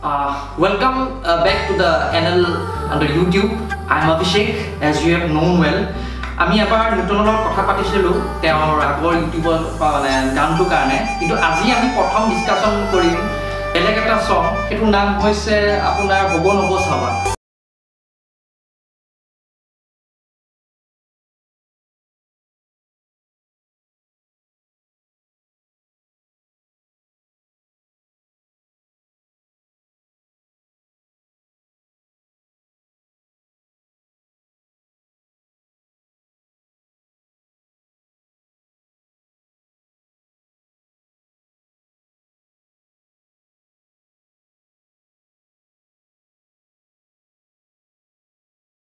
Welcome back to the NL under YouTube. I am Abhishek, as you have known well. আমি এবাৰ নিউটনৰ লগত কথা পাতিছিলোঁ তেওঁৰ আগৰ ইউটিউবৰ মানে গানটোৰ কাৰণে, কিন্তু আজি আমি প্ৰথম ডিছকাশ্যন কৰিম বেলেগ এটা ছং, সেইটোৰ নাম হৈছে আপোনাৰ হ'ব নব চাবা।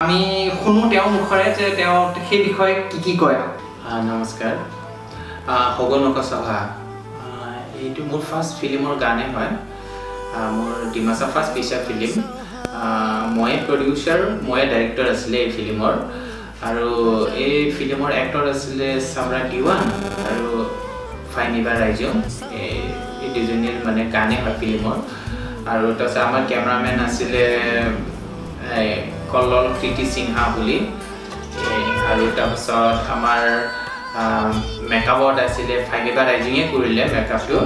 আমি শুনো তেওঁৰ মুখেৰে যে তেওঁ সেই বিষয়ে কি কি কয়। নমস্কাৰ, হগনক সভা এইটো মোৰ ফাৰ্ষ্ট ফিল্মৰ গানেই হয়। মোৰ ডিমাচা ফাৰ্ষ্ট ফিচাৰ ফিল্ম। ময়ে প্ৰডিউচাৰ, ময়ে ডাইৰেক্টৰ আছিলে এই ফিল্মৰ। আৰু এই ফিল্মৰ এক্টৰ আছিলে সম্ৰাট দিৱান আৰু ফাইনিবা ৰাইজং, এই দুজনীৰ মানে গানেই হয় ফিল্মৰ। আৰু তাৰপিছত আমাৰ কেমেৰামেন আছিলে কল্লল কৃতি সিনহা বুলি। আৰু তাৰপিছত আমাৰ মেকআপত আছিলে ফাইনিবা ৰাইজিঙে কৰিলে মেকআপটো।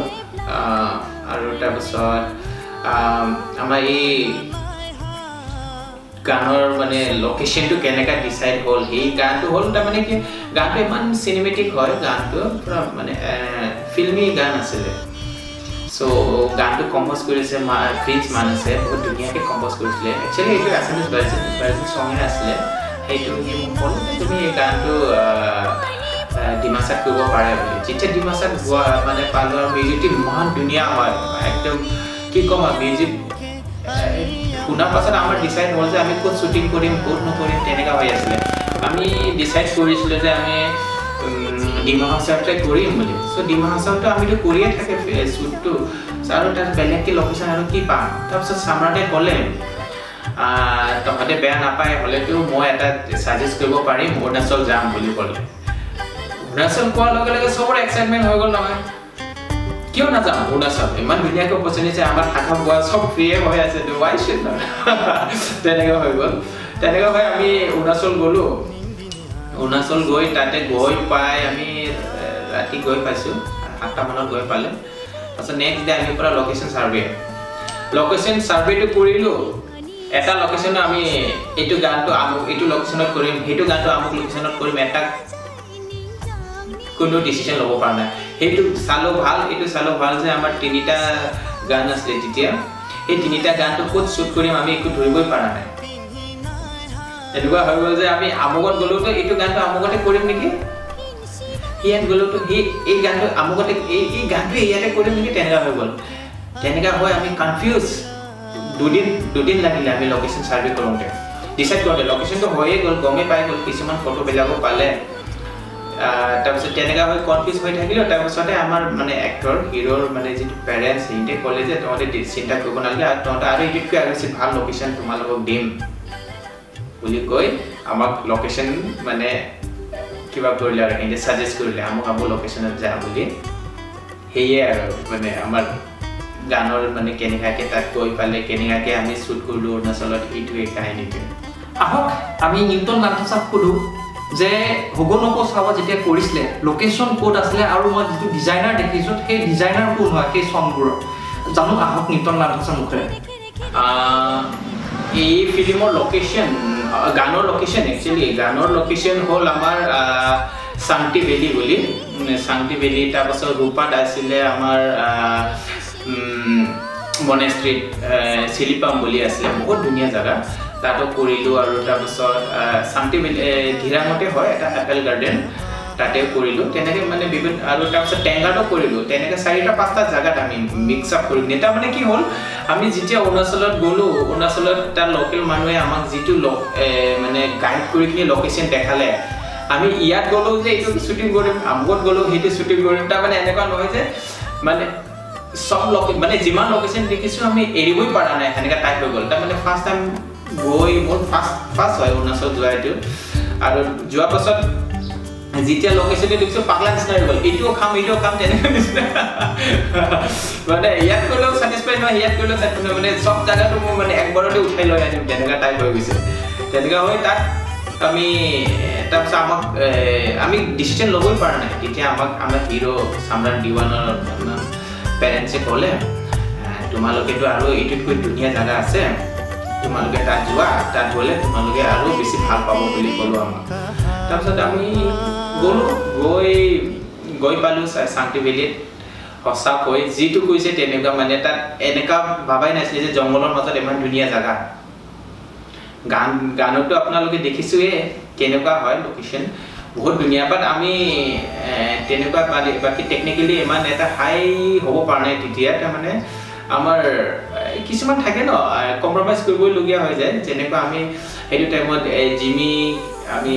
আৰু তাৰপিছত আমাৰ এই গানৰ মানে লোকেশ্যনটো কেনেকৈ ডিচাইড হ'ল, সেই গানটো হ'ল তাৰমানে কি, গানটো ইমান চিনেমেটিক হয়, গানটো পূৰা মানে ফিল্মি গান আছিলে। চ' গানটো কম্প'জ কৰিছে প্ৰিন্স মানছে, বহুত ধুনীয়াকৈ কম্প'জ কৰিছিলে। একচুৱেলি এইটো আছামিজ ভাৰ্জন ছঙে আছিলে। সেইটো সি মোক ক'লে তুমি এই গানটো ডিমাচাত কৰিব পাৰে বুলি। যেতিয়া ডিমাচাত গোৱা মানে পালোঁ আৰু মিউজিকটো ইমান ধুনীয়া হয়, একদম কি ক'ম আৰু, মিউজিক শুনাৰ পাছত আমাৰ ডিচাইড হ'ল যে আমি ক'ত শ্বুটিং কৰিম ক'ত নকৰিম, তেনেকুৱা হৈ আছিলে। আমি ডিচাইড কৰিছিলোঁ যে আমি ডিমা হাছাওতে কৰিম বুলি। চ' ডিমা হাছাওটো আমিতো কৰিয়ে থাকে শ্বুটটো, আৰু তাত বেলেগকৈ লোকেশ্যন আৰু কি পাম। তাৰপিছত সম্ৰাটে ক'লে তহঁতে বেয়া নাপায় হ'লেতো মই এটা ছাজেষ্ট কৰিব পাৰিম, অৰুণাচল যাম বুলি ক'লে। অৰুণাচল কোৱাৰ লগে লগে চবৰে এক্সাইটমেণ্ট হৈ গ'ল নহয়, কিয় নাযাম অৰুণাচল, ইমান ধুনীয়াকৈ অপৰচুনিটি, আমাৰ থাকা বোৱা চব ফ্ৰীয়ে হৈ আছে, ৱাই should not, তেনেকুৱা হৈ গ'ল। তেনেকুৱা হৈ আমি অৰুণাচল গ'লোঁ। অৰুণাচল গৈ তাতে গৈ পাই আমি ৰাতি গৈ পাইছোঁ, 8টামানত গৈ পালে। তাৰপিছত নেক্সট ডে আমি পূৰা লোকেশ্যন ছাৰ্ভে, লোকেশ্যন ছাৰ্ভেটো কৰিলোঁ। এটা লোকেশ্যনত আমি এইটো গানটো আমুক এইটো লোকেশ্যনত কৰিম, সেইটো গানটো আমুক লোকেশ্যনত কৰিম, এটা কোনো ডিচিশ্যন ল'ব পৰা নাই। সেইটো চালোঁ ভাল, এইটো চালোঁ ভাল যে আমাৰ তিনিটা গান আছিলে তেতিয়া, সেই তিনিটা গানটো ক'ত শ্বুট কৰিম আমি একো ধৰিবই পৰা নাই। এনেকুৱা হৈ গ'ল যে আমি আমুকত গ'লেওতো এইটো গানটো আমুকতে কৰিম নেকি, ইয়াত গ'লেওতো সেই এই গানটো আমুকতে এই গানটোৱে ইয়াতে কৰিম নেকি, তেনেকুৱা হৈ গ'ল। তেনেকুৱা হৈ আমি কনফিউজ দুদিন লাগিলে আমি লোকেশ্যন ছাৰ্ভে কৰোঁতে, ডিচাইড কৰোঁতে। লোকেশ্যনটো হৈয়ে গ'ল, গমেই পাই গ'ল, কিছুমান ফটোবিলাকো পালে। তাৰপিছত তেনেকুৱা হৈ কনফিউজ হৈ থাকিলোঁ। তাৰপিছতে আমাৰ মানে এক্টৰ হিৰ'ৰ মানে যিটো পেৰেণ্টছ, সিহঁতে ক'লে যে তহঁতে চিন্তা কৰিব নালাগে, আৰু তহঁতে আৰু এইটোতকৈ আৰু বেছি ভাল লোকেশ্যন তোমালোকক দিম বুলি কৈ আমাক লোকেশ্যন মানে কিবা কৰিলে আৰু সিহঁতে ছাজেষ্ট কৰিলে আমুক আমুক লোকেশ্যনত যা বুলি। সেয়ে আৰু মানে আমাৰ গানৰ মানে কেনেকুৱাকৈ তাত গৈ পালে, কেনেকুৱাকৈ আমি শ্বুট কৰিলোঁ অৰুণাচলত, এইটোৱে কাহিনীটোৱে। আহক আমি নিউটন লাংথাচাক সোধোঁ যে হগনক চাবা যেতিয়া কৰিছিলে লোকেশ্যন ক'ত আছিলে, আৰু মই যিটো ডিজাইনাৰ দেখিছোঁ সেই ডিজাইনাৰ কোন হয় সেই ছংবোৰৰ, জানো আহক নিউটন লাংথাচাৰ মুখেৰে। এই ফিল্মৰ লোকেশ্যন, গানৰ লোকেশ্যন, একচুৱেলি গানৰ লোকেশ্যন হ'ল আমাৰ চাংটি ভেলী বুলি, চাংটি ভেলী। তাৰপাছত ৰূপাত আছিলে আমাৰ মনেষ্ট্ৰীত চিলিপাম বুলি আছিলে, বহুত ধুনীয়া জেগা, তাতো কৰিলোঁ। আৰু তাৰপিছত চাংটি ভেলী ধিৰাঙতে হয় এটা এপেল গাৰ্ডেন, তাতেও কৰিলোঁ। তেনেকৈ মানে বিভিন্ন, আৰু তাৰপিছত টেংগাটো কৰিলোঁ। তেনেকৈ 4টা 5টা জেগাত আমি মিক্স আপ কৰি পিনে, তাৰমানে কি হ'ল, আমি যেতিয়া অৰুণাচলত গ'লোঁ, অৰুণাচলত তাৰ লোকেল মানুহে আমাক যিটো মানে গাইড কৰি কিনে লোকেশ্যন দেখালে, আমি ইয়াত গ'লেও যে এইটো শ্বুটিং কৰিম, আমুকত গ'লেও সেইটো শ্বুটিং কৰিম, তাৰমানে এনেকুৱা নহয় যে মানে চব মানে যিমান লোকেশ্যন দেখিছোঁ আমি এৰিবই পৰা নাই, সেনেকুৱা টাইপ হৈ গ'ল। তাৰমানে ফাৰ্ষ্ট টাইম গৈ মোৰ ফাৰ্ষ্ট হয় অৰুণাচল যোৱা এইটো। আৰু যোৱাৰ পাছত যেতিয়া লোকেশ্যনটো দেখিছোঁ পাগলা নিচিনা হৈ গ'ল, এইটোও খাম এইটোও খাম তেনেকুৱা নিচিনা, মানে ইয়াত গ'লেও ছেটিছফাইড নহয়, ইয়াত গ'লেও ছেটিছফাইড নহয়, মানে চব জেগাটো মোৰ মানে একবাৰতে উঠাই লৈ আনিম তেনেকুৱা টাইপ হৈ গৈছে। তেনেকুৱা হৈ তাত আমি তাৰপিছত আমাক আমি ডিচিশ্যন ল'বই পৰা নাই। তেতিয়া আমাক আমাৰ হিৰ' চামৰাট দিৱানৰ পেৰেণ্টছে ক'লে তোমালোকেতো আৰু এইটোতকৈ ধুনীয়া জেগা আছে, তোমালোকে তাত যোৱা, তাত গ'লে তোমালোকে আৰু বেছি ভাল পাব বুলি ক'লোঁ আমাক। তাৰপিছত আমি গ'লোঁ, গৈ গৈ পালোঁ চাংটি ভেলীত। সঁচাকৈ যিটো কৈছে তেনেকুৱা, মানে তাত এনেকুৱা ভাবাই নাছিলে যে জংঘলৰ মাজত ইমান ধুনীয়া জেগা। গানতো আপোনালোকে দেখিছোঁৱে কেনেকুৱা হয় লোকেশ্যন, বহুত ধুনীয়া। বাট আমি তেনেকুৱা বাকী টেকনিকেলি ইমান এটা হাই হ'ব পৰা নাই তেতিয়া, তাৰমানে আমাৰ কিছুমান থাকে ন কম্প্ৰমাইজ কৰিবলগীয়া হৈ যায়। যেনেকুৱা আমি সেইটো টাইমত জিমি আমি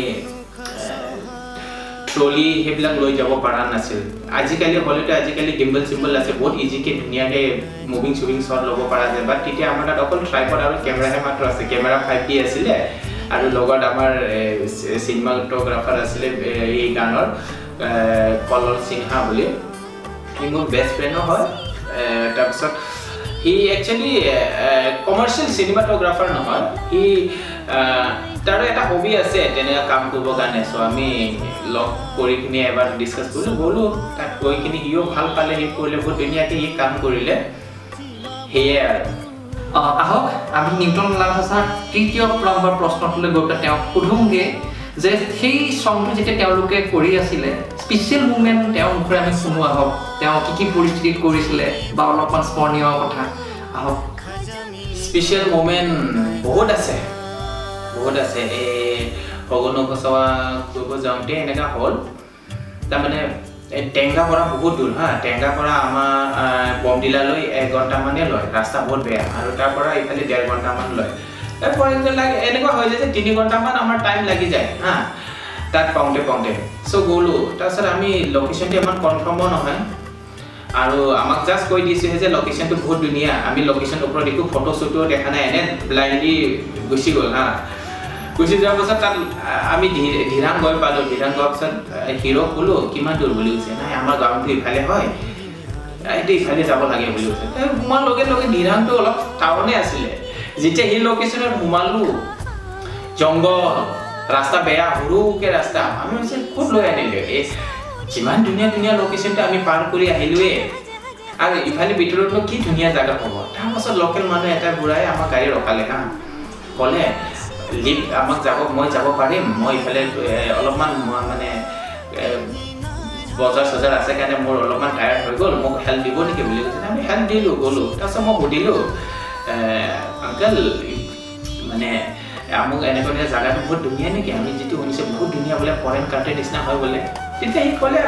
ট্ৰলি সেইবিলাক লৈ যাব পৰা নাছিল। আজিকালি হ'লেতো আজিকালি গিম্বল চিম্বল আছে, বহুত ইজিকৈ ধুনীয়াকৈ মুভিং চুভিং শ্বট ল'ব পৰা যায়। বাট তেতিয়া আমাৰ তাত অকল ট্ৰাইপড আৰু কেমেৰাহে মাত্ৰ আছে, কেমেৰা 5D আছিলে আৰু লগত আমাৰ চিনেমাটোগ্ৰাফাৰ আছিলে এই গানৰ কলল সিনহা বুলি, সি মোৰ বেষ্ট ফ্ৰেণ্ডো হয়। তাৰপিছত সি একচুৱেলি কমাৰ্চিয়েল চিনেমাটোগ্ৰাফাৰ নহয়, সি তাৰো এটা হবি আছে তেনেকুৱা কাম কৰিবৰ কাৰণে। চ' আমি লগ কৰি কিনি এবাৰ ডিছকাছ কৰিলোঁ, গ'লোঁ তাত গৈ কিনি সিও ভাল পালে, সি কৰিলে বহুত ধুনীয়াকৈ সি কাম কৰিলে, সেয়াই আৰু। আহক আমি নিউটন লাংথাচাৰ তৃতীয় নম্বৰ প্ৰশ্নটোলৈ গৈ পেলাই তেওঁক সোধোঁগৈ যে সেই চংটো যেতিয়া তেওঁলোকে কৰি আছিলে স্পেচিয়েল মুমেণ্ট তেওঁৰ মুখেৰে আমি শুনো আহক, তেওঁ কি কি পৰিস্থিতিত কৰিছিলে বা অলপমান স্মৰণীয় কথা আহক। স্পেচিয়েল মুমেণ্ট বহুত আছে, বহুত আছে। এই সগন খচোৱা কৰিব যাওঁতে এনেকুৱা হ'ল, তাৰমানে টেংগাপৰা বহুত দূৰ, হা, টেংগাপৰা আমাৰ বমডিলালৈ 1 ঘণ্টামানেই লয়, ৰাস্তা বহুত বেয়া, আৰু তাৰ পৰা ইফালে 1.5 ঘণ্টামান লয়। ফৰ এক্সাম্পল এনেকুৱা হৈ যায় যে 3 ঘণ্টামান আমাৰ টাইম লাগি যায়, হা, তাত পাওঁতে পাওঁতে। চ' গ'লোঁ, তাৰপিছত আমি লোকেশ্যনটো ইমান কনফাৰ্মো নহয়, আৰু আমাক জাষ্ট কৈ দিছেহে যে লোকেশ্যনটো বহুত ধুনীয়া। আমি লোকেশ্যনৰ ওপৰত একো ফটো চটো দেখা নাই, এনে ব্লাইণ্ডলি গুচি গ'ল, হা। গুচি যোৱাৰ পাছত তাত আমি ধিৰাং গৈ পালোঁ। ধিৰাং গোৱাৰ পাছত হিৰ'ক ক'লোঁ কিমান দূৰ বুলি কৈছে, নাই আমাৰ গাঁৱটো ইফালে হয়, এইটো ইফালে যাব লাগে বুলি কৈছে। সোমোৱাৰ লগে লগে ধিৰাংটো অলপ টাউনে আছিলে, যেতিয়া সেই লোকেশ্যনত সোমালোঁ জংঘল, ৰাস্তা বেয়া, সৰুকৈ ৰাস্তা, আমি ভাবিছোঁ ক'ত লৈ আনিলে এই যিমান ধুনীয়া ধুনীয়া লোকেশ্যনটো আমি পাৰ কৰি আহিলোৱে, আৰু ইফালে ভিতৰতনো কি ধুনীয়া জেগা হ'ব। তাৰপাছত লোকেল মানুহ এটা বুঢ়াই আমাক গাড়ী ৰখালে, হা, ক'লে লিফ্ট আমাক যাব, মই যাব পাৰিম, মই ইফালে অলপমান মানে বজাৰ চজাৰ আছে কাৰণে মোৰ অলপমান টায়াৰ্ড হৈ গ'ল, মোক হেল্প দিব নেকি বুলি কৈছে। আমি হেল্প দিলোঁ, গ'লোঁ। তাৰপিছত মই সুধিলোঁ আংকেল মানে মোক এনেকুৱা জেগাটো বহুত ধুনীয়া নেকি, আমি যিটো শুনিছোঁ বহুত ধুনীয়া বোলে, ফৰেইন কাণ্ট্ৰিৰ নিচিনা হয় বোলে। তেতিয়া সি ক'লে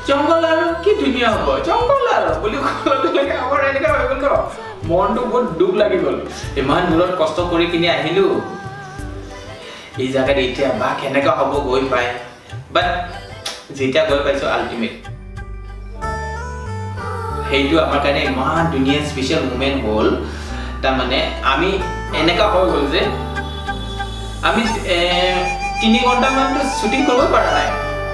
জংঘল আৰু কি ধুনীয়া হ'ব, জংঘল আৰু বুলি কোৱাৰ লগে লগে আমাৰ এনেকুৱা হৈ গ'ল ন, মনটো বহুত দুখ লাগি গ'ল। ইমান দূৰত কষ্ট কৰি কিনি আহিলোঁ এই জেগাত, এতিয়া বা কেনেকুৱা হ'ব গৈ পাই। বাট যেতিয়া গৈ পাইছোঁ আল্টিমেট সেইটো আমাৰ কাৰণে ইমান ধুনীয়া স্পেচিয়েল মুমেণ্ট হ'ল। তাৰমানে আমি এনেকুৱা হৈ গ'ল যে আমি 3 ঘণ্টামানতো শ্বুটিং কৰিবই পৰা নাই,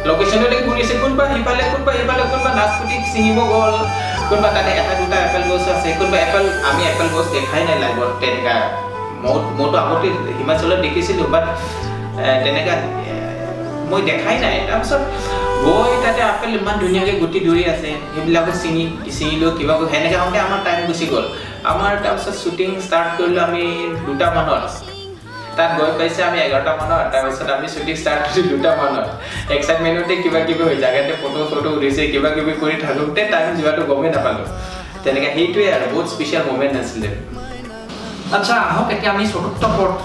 লোকেশ্যনতে ঘূৰিছে, কোনোবা সিফালে কোনোবা সিফালে, কোনোবা নাচপতি ছিঙিব গ'ল, কোনোবা তাতে এটা দুটা এপেল গছ আছে, কোনোবা এপেল, আমি এপেল গছ দেখাই নাই লাইভত তেনেকুৱা। মইতো আগতে হিমাচলত দেখিছিলোঁ, বাট তেনেকুৱা মই দেখাই নাই। তাৰপিছত গৈ তাতে আপেল ইমান ধুনীয়াকৈ গুটি ধৰি আছে, সেইবিলাকো ছিঙিলোঁ কিবা সেনেকৈ হওঁতে আমাৰ টাইম গুচি গ'ল। আমাৰ তাৰপিছত শ্বুটিং ষ্টাৰ্ট কৰিলোঁ আমি 2টা মানত, তাত গৈ পাইছে আমি 11টা মানত। তাৰপিছত আমি শ্বুটিং ষ্টাৰ্ট কৰিছোঁ 2টা মানত। এক্সাইটমেণ্টতে কিবা কিবি হৈ জেগাতে ফটো চটো উঠিছে, কিবা কিবি কৰি থাকোঁতে টাইম যোৱাটো গমেই নাপালোঁ তেনেকৈ। সেইটোৱে আৰু বহুত স্পেচিয়েল মুমেণ্ট আছিলে। আচ্ছা আহক এতিয়া আমি চতুৰ্থ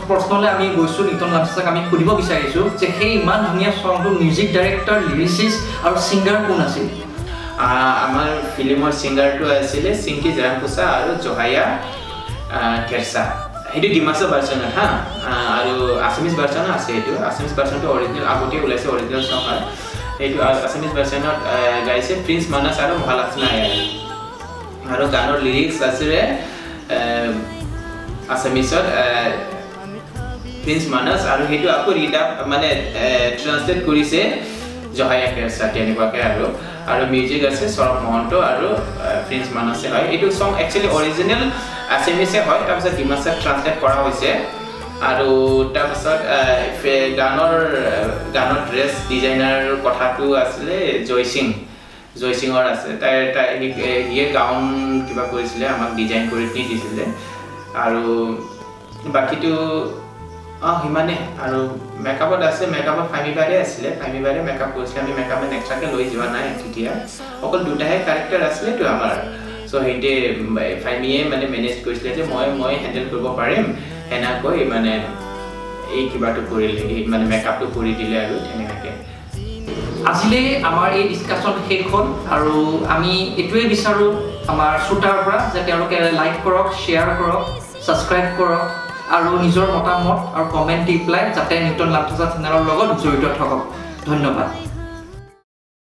প্ৰশ্নলৈ আমি গৈছোঁ। নিউটন লাংথাচাক আমি সুধিব বিচাৰিছোঁ যে সেই ইমান ধুনীয়া চংটো মিউজিক ডাইৰেক্টৰ, লিৰিচিষ্ট আৰু ছিংগাৰ কোন আছিল? আমাৰ ফিল্মৰ ছিংগাৰটো আছিলে চিংকি জেৰাংকোচা আৰু জহাইয়া কেৰচা, সেইটো ডিমাচা ভাৰ্চনত, হা, আৰু আছামিজ ভাৰ্চনো আছে। সেইটো আছামিজ ভাৰ্চনটো অৰিজিনেল আগতে ওলাইছে, অৰিজিনেল চং হয় সেইটো। আছামিজ ভাৰ্চনত গাইছে প্ৰিন্স মানাছ আৰু মহালক্ষ্মী আয়াৰ, আৰু গানৰ লিৰিক্স আছিলে আছামিছত প্ৰিন্স মানস, আৰু সেইটো আকৌ ৰিডাব মানে ট্ৰান্সলেট কৰিছে জহায়া কেৰচা তেনেকুৱাকৈ। আৰু আৰু মিউজিক আছে সৌৰভ মহন্ত আৰু প্ৰিন্স মানসে হয়। এইটো চং একচুৱেলি অৰিজিনেল আছামিছে হয়, তাৰপিছত ডিমাচাত ট্ৰান্সলেট কৰা হৈছে। আৰু তাৰপাছত গানৰ গানৰ ড্ৰেছ ডিজাইনাৰ কথাটো আছিলে জয়সিং, জয়সিঙৰ আছে, তাই তাই সিয়ে গাউন কিবা কৰিছিলে, আমাক ডিজাইন কৰি দি দিছিলে। আৰু বাকীটো সিমানেই। আৰু মেকআপত আছে, মেকআপত ফাইমি বাইৰে আছিলে, ফাইমি বাইৰে মেকআপ কৰিছিলে, আমি মেকআপ এক্সট্ৰাকৈ লৈ যোৱা নাই তেতিয়া, অকল দুটাহে কেৰেক্টাৰ আছিলেতো আমাৰ। চ' সেইটোৱে ফাইমিয়ে মানে মেনেজ কৰিছিলে যে মই মই হেণ্ডেল কৰিব পাৰিম সেনেকৈ, মানে এই কিবাটো কৰিলে, এই মানে মেকআপটো কৰি দিলে আৰু তেনেকুৱাকৈ। আজিলৈ আমাৰ এই ডিছকাশ্যন শেষ হ'ল, আৰু আমি এইটোৱে বিচাৰোঁ আমাৰ শ্ৰোতাৰ পৰা যে তেওঁলোকে লাইক কৰক, শ্বেয়াৰ কৰক, ছাবস্ক্ৰাইব কৰক আৰু নিজৰ মতামত আৰু কমেণ্ট দি পেলাই যাতে নিউটন লাংথাচা চেনেলৰ লগত জড়িত থাকক। ধন্যবাদ।